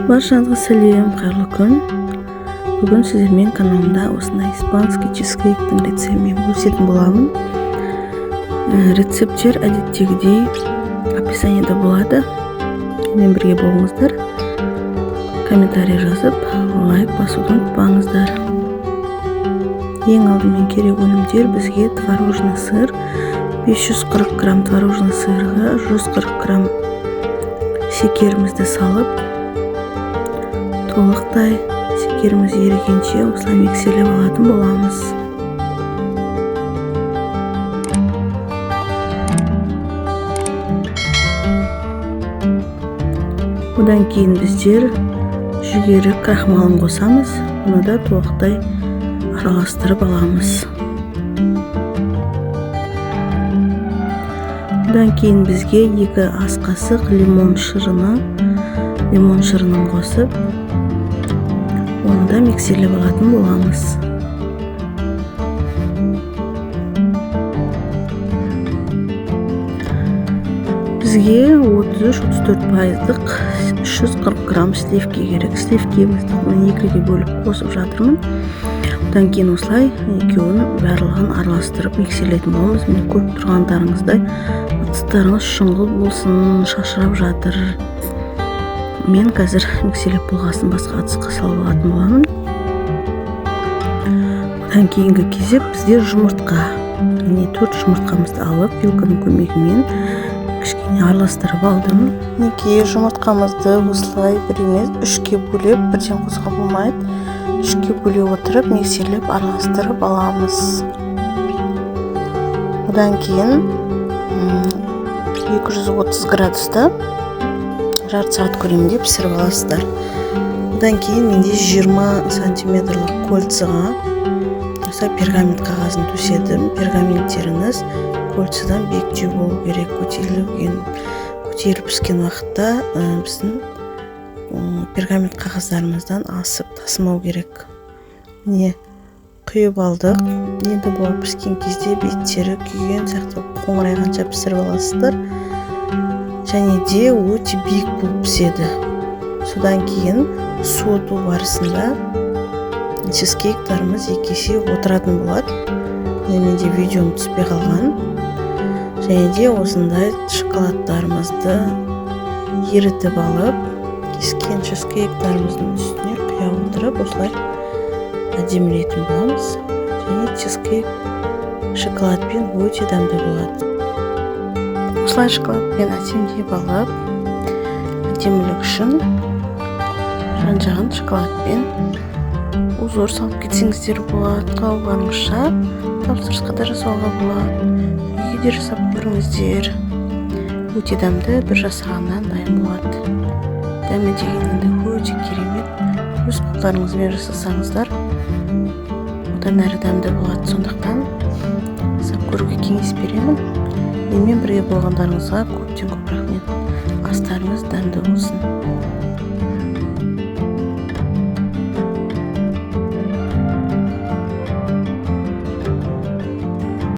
Баршаңызға сәлем, қайырлы күн. Бүгін сіздермен каналымда осындай испанский чизкейктің рецептімен бөлісетін боламын. Рецепттер әдеттегідей описаниеда болады. Менімен бірге болыңыздар. Комментарий жазып, лайк басуды ұмытпаңыздар. Ең алдымен керек өнімдер бізге творожный сыр, 540 грамм творожный сырға 140 грамм шекерімізді салып, толықтай шекеріміз ерігенше осылай миксерлеп алатын боламыз. Одан кейін біздер жүгері крахмалын қосамыз, оны да толықтай араластырып аламыз. Одан кейін бізге 2 ас қасық лимон шырынын қосып, оны да миксерлеп алатын боламыз. Бізге 33-34% 340 грамм сливки керек. Сливкемізді мен екіге бөліп қосып жатырмын. Одан кейін осылай екеуін барлығын араластырып миксерлейтін боламыз. Міне көріп тұрғандарыңыздай ыдыстарыңыз шұңғыл болсын, шашырап жатыр. Мен қазір миксерлеп болғасын басқа ыдысқа салып алатын боламын. Одан кейінгі кезек бізде жұмыртқа. Міне 4 жұмыртқамызды алып, вилканың көмегімен кішкене араластырып алдым. Мінекей жұмыртқамызды осылай бір емес 3-ке бөліп, бірден қосуға болмайды. 3-ке бөле отырып миксерлеп араластырып аламыз. Одан кейін 230 градуста жарты сағат көлемінде пісіріп аласыздар. Одан кейін менде 20 сантиметрлік кольцаға осылай пергамент қағазын төседім. Пергаменттеріңіз кольцадан биіктеу болу керек. Көтеріліп піскен уақытта біздің пергамент қағаздарымыздан асып тасымау керек. Міне құйып алдық. Енді бұлар піскен кезде беттері күйген сияқты болып қоңырайғанша пісіріп аласыздар. Және де өте биік болып піседі. Содан кейін суыту барысында чизкейктарымыз екі есе отыратын болады. Міне менде видеом түспей қалған. Және де осындай шоколадтарымызды ерітіп алып, кескен чизкейктарымыздың үстіне құя отырып осылай әдемілейтін боламыз. Және чизкейк шоколадпен өте дәмді болады. Осылай шоколадпен әсемдеп алып, әдемілік үшін жан-жағын шоколадпен узор салып кетсеңіздер болады. Қалауларыңызша тапсырысқа да жасауға болады. Үйге де жасап көріңіздер. Өте дәмді, бір жасағаннан дайын болады. Дәмі деген енді өте керемет. Өз қолдарыңызбен жасасаңыздар одан әрі дәмді болады. Сондықтан жасап көруге кеңес беремін. Менімен бірге болғандарыңызға көптен көп рахмет. Астарыңыз дәмді болсын.